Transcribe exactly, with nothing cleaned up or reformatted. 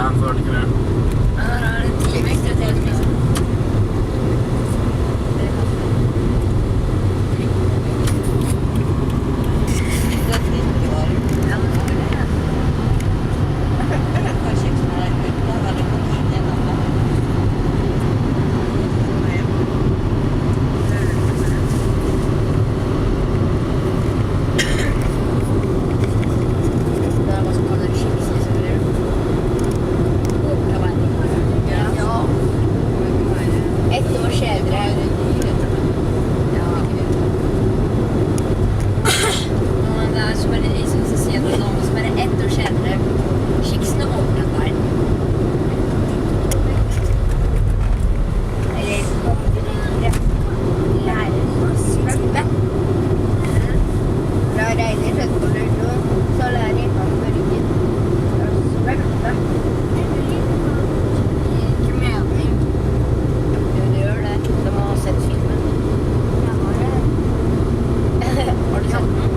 Her var ikke det. Her er det en time ekstra til å spise. Ett år senere. Og det er så bare, jeg synes jeg sier det nå, så bare ett år senere. Kjeksene åpnet der. Eller læreren må svømme. Fra Reidar skjønte på lurt, så lærer han på ryggen å svømme. Ikke mening. Jo, det gjør det. Du må ha sett filmen. Har du sett den?